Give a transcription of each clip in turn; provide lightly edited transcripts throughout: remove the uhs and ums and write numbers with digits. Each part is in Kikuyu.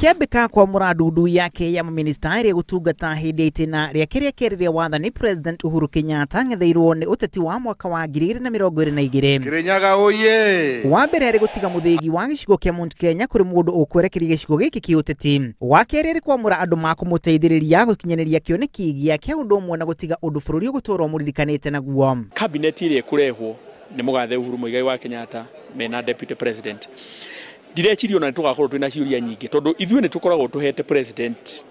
Akĩambĩka kwamũra ndundu yake ya maminista ĩrĩa gũtungata hĩndĩ ya itĩna rĩake rĩa kerĩ rĩa wathani President Uhuru Kenyatta ang'etheirwo nĩ ũteti wa mwaka wa 2022. Kirinyaga oye! Wa mbere arĩ gũtiga mũthĩgi wa gĩcigo kĩa Mount Kenya kũrĩ mũndũ ũkwerekeria gĩcigo gĩkĩ kĩũteti. Wa kerĩ arĩ kwamũra andũ makũmũteithĩrĩria gũkinyanĩria kĩoneki gĩake ũndũ ũmwe na gũtiga ũndũ bũrũri ũgũtũũra ũmũririkanĩte naguo. Cabinet ĩrĩa ĩkũrehwo nĩ mũgathe Uhuru Muigai wa Kenyatta mena deputy president. Ndireciria ona nĩtũgakorwo twĩna ciũria nyingĩ tondũ ithuĩ nĩtũkoragwo tũhete president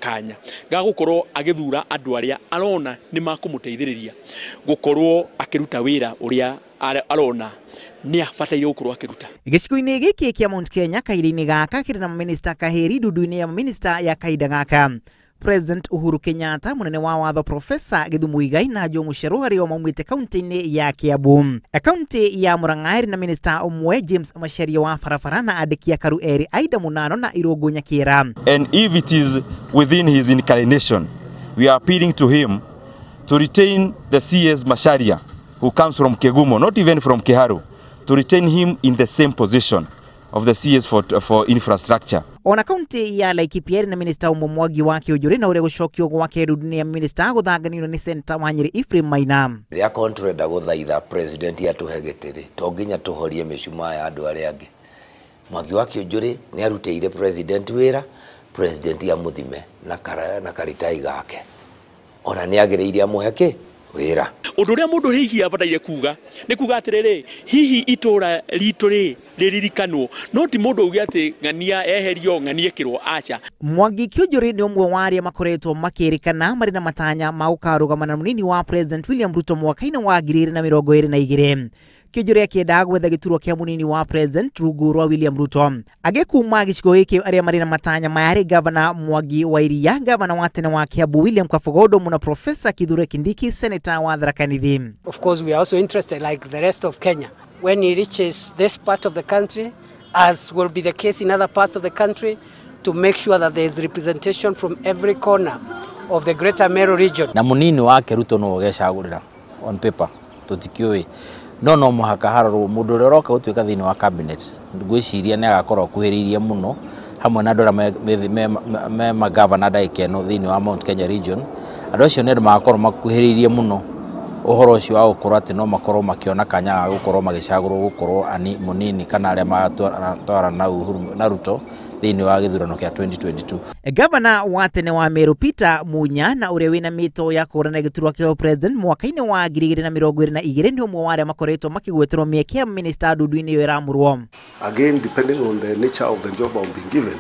kanya ga gũkorwo agĩthura andũ arĩa arona nĩ makũmũteithĩrĩria gũkorwo akĩruta wĩra ũrĩa arona nĩ abataire gũkorwo akĩruta. Gĩcigo-inĩ gĩkĩ kĩa Mount Kenya kahinda-inĩ gaka kĩrĩ na minista Kaheri ndundu-inĩ ya minista ya kahinda gaka. President Uhuru Kenyatta, munene wa watho Professor Githu Muigai na Joe Mucheru arĩa maumĩte kaunti-inĩ ya Kiambu. Kaunti ya Murang'a ĩrĩ na minista ũmwe James Macharia wa barabara na andĩki a Karu erĩ Aida Munano na Irũngũ Nyakĩra. And if it is within his inclination, we are appealing to him to retain the CS Macharia, who comes from Kegumo, not even from Kiharu, to retain him in the same position of the CS for infrastructure. Ona kaunti ya Laikipia na minista ũmwe Mwangi wa Kĩũnjũrĩ na ũrĩa gũcokio gwake ndundu-inĩ ya minista gũthanganĩirwo nĩ Senator wa Nyĩrĩ Ephraim Maina. Rĩrĩa korwo tũrenda gũthaitha president atũhe gĩtĩ-rĩ, to nginya tũhorie mĩcumaa ya andũ arĩa angĩ. Mwangi wa Kĩũnjũrĩ nĩ arutĩire president wĩra, president amũthime na karitai gake. Ona nĩ agĩrĩire amũhe kĩ? Wĩra. Ũndũ ũrĩa mũndũ hihi abataire kuga nĩ kuga atĩrĩrĩ, hihi itũra ritũ rĩ rĩririkanwo, no ti mũndũ uge atĩ ng'ania eherio ng'ania ĩkĩrwo, aca. Mwangi Kĩũnjũrĩ nĩ ũmwe wa arĩa makoretwo makĩrĩkana marĩ na matanya ma gũkarũgama na mũnini wa President William Ruto mwaka-inĩ wa 2022. Kĩũnjũrĩ akĩendaga gwetha gĩturwa kĩa mũnini wa President rungu rwa William Ruto. Agĩkuma gĩcigo gĩkĩ arĩa marĩ na matanya maya arĩ Gavana Mwangi wa Iria, Gavana wa tene wa Kiambu William Kabogo na Professor Kithure Kindiki, Senator wa Tharaka Nithi. Of course we are also interested, like the rest of Kenya, when he reaches this part of the country, as will be the case in other parts of the country, to make sure that there is representation from every corner of the Greater Meru region. Na mũnini wake Ruto no ũgecagũrĩra on paper tũtikĩũĩ, no no mũhaka harorwo mũndũ ũrĩa ũroka gũtuĩka thĩinĩ wa cabinet ngwĩciria nĩ agakorwo akuhĩrĩirie mũno hamwe na andũ arĩa me magavana ndagĩka ĩno thĩinĩ wa Mount Kenya region. Andũ acio nĩ andũ magakorwo makuhĩrĩirie mũno ũhoro ũcio wa gũkorwo atĩ no makorwo makĩona kanya ga gũkorwo magĩcagũrwo gũkorwo ani mũnini kana arĩa magatwara na Uhuru na Ruto thĩinĩ wa gĩthurano kĩa 2022. Gavana wa tene wa Meru Peter Munya na ũrĩa wĩna mĩto ya kũhũrana gĩturwa kĩa president mwaka-inĩ wa 2022 nĩ ũmwe wa arĩa makoretwo makĩgweterwo mĩeke ya minista ndundu-inĩ ĩyo ĩramũrwo. Again, depending on the nature of the job I'm being given,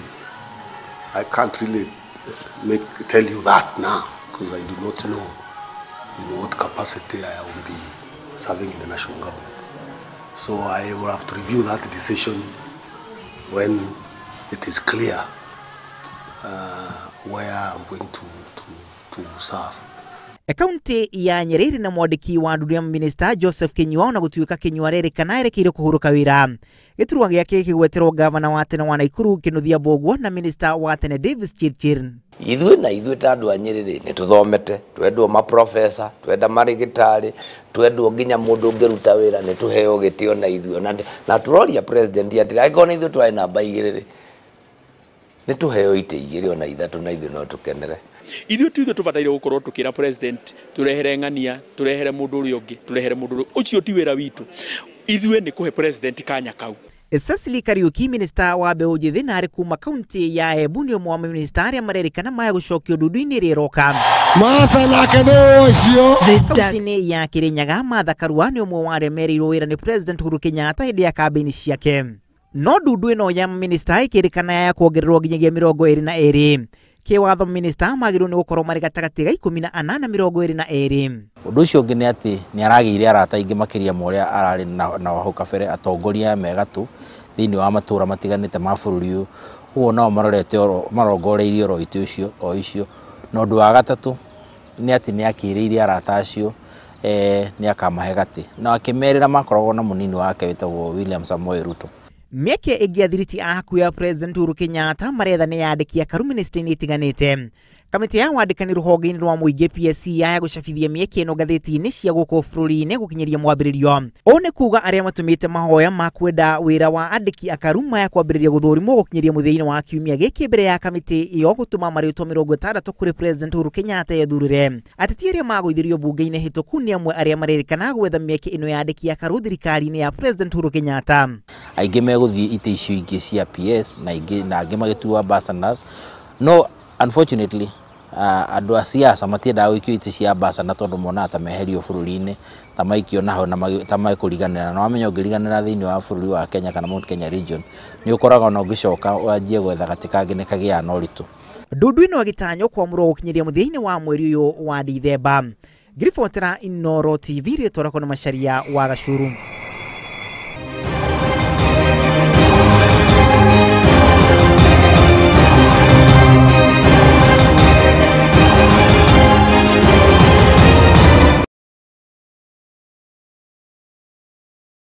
I can't really tell you that now because I do not know in what capacity I will be serving in the national government. So I will have to review that decision when it is clear where I'm going to serve. Kaunti ya Nyeri na mwandĩki wa ndundu ya minista Joseph Kinyua ona gũtuĩka Kinyua arerĩkana erekeire kũhurũka wĩra. Gĩturwa gĩake gĩkĩgweterwo gavana wa tene wa Nakuru Kĩnuthia Mbũgua na minista wa tene Davis Chirchir. Ithuĩ na ithuĩ ta andũ a Nyeri rĩ, nĩ tũthomete, twendwo maprofesa, twenda marĩgĩtarĩ, twendwo nginya mũndũ ũngĩruta wĩra, nĩ tũheo gĩtĩo na ithuĩ. Na tũroria president atĩrĩ, angĩkorwo nĩ ithuĩ twarĩ namba igĩrĩ rĩ, nĩ tũheo itĩ igĩrĩ ona ithatũ na ithuĩ no tũkenere. Ithuĩ ti ithuĩ tũbataire gũkorwo tũkĩra president tũrehere ng'ania, tũrehere mũndũ ũrĩa ũngĩ, tũrehere mũndũ ũrĩa ũcio ti wĩra witũ. Ithuĩ nĩ kũhe president kanya kau. Cecily Kariuki, minista wa mbeũ njĩthĩ na arĩ kuma kaunti ya Embu, nĩ ũmwe wa maminista arĩa marerĩkana maya gũcokio ndundu-inĩ ĩrĩa ĩroka. Martha nake nĩ ũcio. Kaunti-inĩ ya Kirinyaga, Martha Karua nĩ ũmwe wa arĩa merĩirwo wĩra nĩ President Uhuru Kenyatta hĩndĩ ya kambĩini ciake. No ndundu ĩno ya minista ĩkĩrĩkana ya kuongererwo nginyagia 22. Kĩwatho minista magĩrĩirwo nĩ gũkorwo marĩ gatagatĩ ga 14 na 22. Ũndũ ũcio ũngĩ nĩ atĩ nĩ aragĩire arata aingĩ makĩria ma ũrĩa ararĩ na hau kabere, atongoria me gatũ thĩinĩ wa matũra matiganĩte ma bũrũri ũyũ. Ũguo nao marorete oro, marongoreirie oro itĩ ũcio o icio. Na ũndũ wa gatatũ nĩ atĩ nĩ akĩrĩire arata acio, nĩ akamahe gatĩ na akĩmerĩra makoragwo na mũnini wake wĩtagwo William Samoei Ruto. Mĩeke ĩngĩ athiriti a hakuhĩ ya President Uhuru Kenyatta maretha nĩ yandĩki a Karu ministry-inĩ itiganĩte. Kamĩtĩ ya wandĩkani rũhonge-inĩ rwa mũingĩ PSC yaya gũcabithia mĩeke ĩno ngathĩti-inĩ cia gũkũ bũrũri-inĩ gũkinyĩria mwambĩrĩrio. Ũũ nĩ kuga arĩa matũmĩte mahoya ma kwenda wĩra wa andĩki akaru maya kwambĩrĩria gũthũrimwo gũkinyĩria mũthia-inĩ wa kiumia gĩkĩ mbere ya kamĩtĩ ĩyo gũtũma marĩtwa 60 kũrĩ President Uhuru Kenyatta ethurĩre. Ateti arĩa magũithirio bunge-inĩ hĩtũku nĩ amwe arĩa marerĩkana gwetha mĩeke ĩno ya andĩki akaru thirikari-inĩ ya President Uhuru Kenyatta. Aingĩ megũthiĩ itĩ icio ingĩ cia PS na ingĩ na angĩ magĩtuo ambassadors, no unfortunately andũ a siasa matiendaga gũikio itĩ cia ambassador tondũ monaga ta meherio bũrũri-inĩ ta maikio naho na ta mekũriganĩra. Na wamenya ũngĩriganĩra thĩinĩ wa bũrũri wa Kenya kana Mount Kenya region nĩ ũkoraga ona ũngĩcoka wanjie gwetha gatĩ kangĩ nĩ kagĩaga na ũritũ. Ndundu ĩno ĩgĩtanywo kwamũrwo gũkinyĩria mũthia-inĩ wa mweri ũyũ wa Dithemba. Ngĩribotera Inooro TV rĩtwa rĩakwa nĩ Macharia wa Gacuru.